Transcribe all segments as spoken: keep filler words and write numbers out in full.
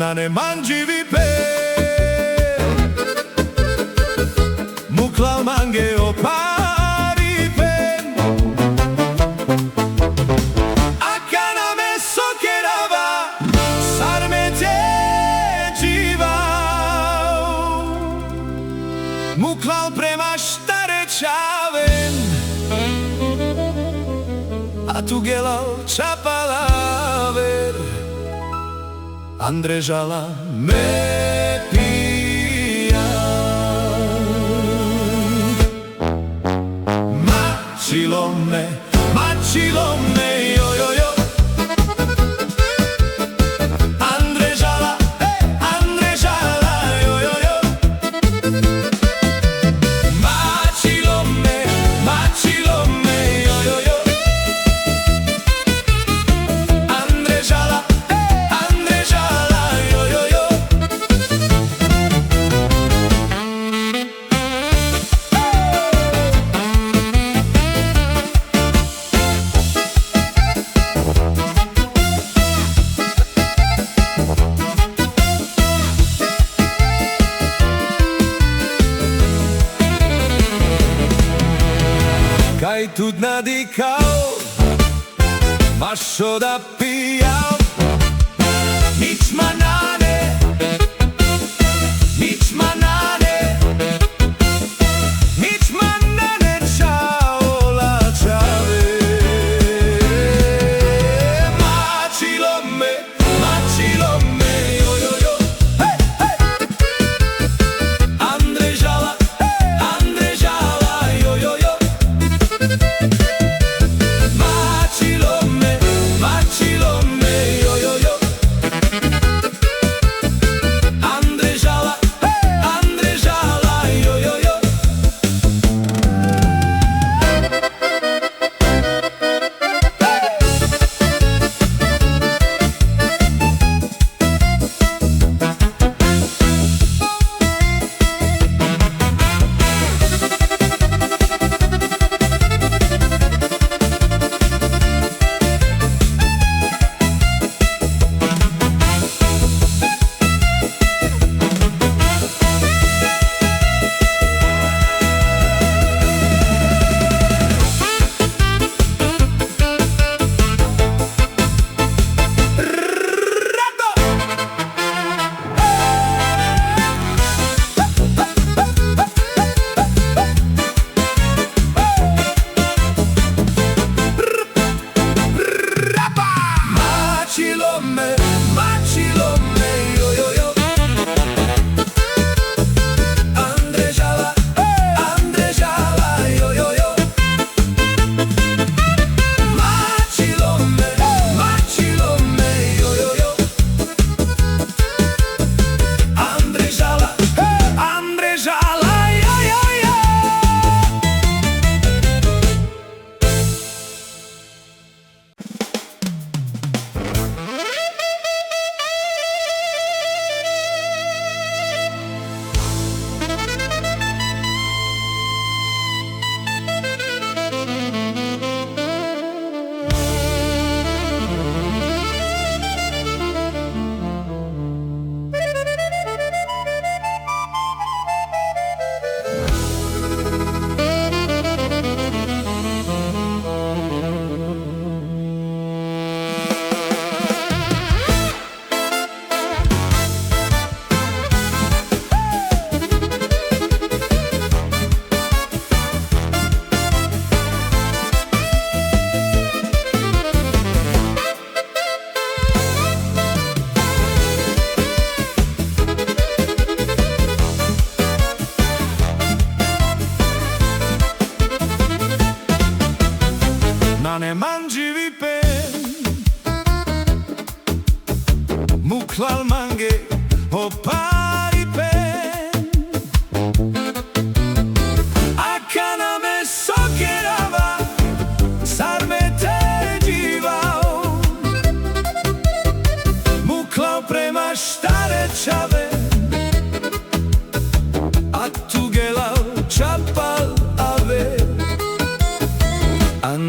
Nane, mangivi pen, mukhlal mange o pari pen. Akana me so kerava, sar me te dživau. Mukhlal prema štar e čhaven, a tu gelal čhapalaver. Andre, žala me pija. Ma čhilo me, ma čhilo me, jo, jo, jo. Andre, žala, e, andre, žala, jo, jo, jo. Ma čhilo me, ma čhilo me, jo, jo, jo. Andre, žala, e, andre, žala, jo, jo, jo. Kaj tut na dikhav, ma šo da pijav. Nič ma nane, nič ma nane, nič ma nane čhavo la čhave. Ma čhilo me, ma čhilo me, jo, jo, jo. Hej, hej. Andre, žala, andre, žala, jo, jo, jo. Ma čhilo me, ma čhilo me, jo, jo, jo.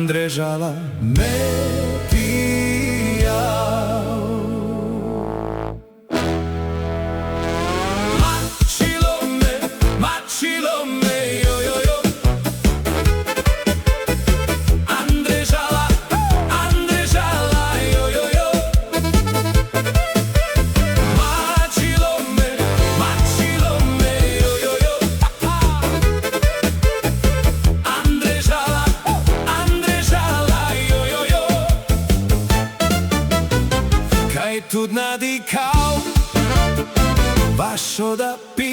Andrejala me pijau. Mačilo me, mačilo me, jo, jo, jo. Andrejala, Andrejala, jo, jo, jo. Mačilo me, mačilo me, jo, jo, jo. Andrejala, Andrejala, jo, jo, jo. Kaj tut na dikhau, vašo da pi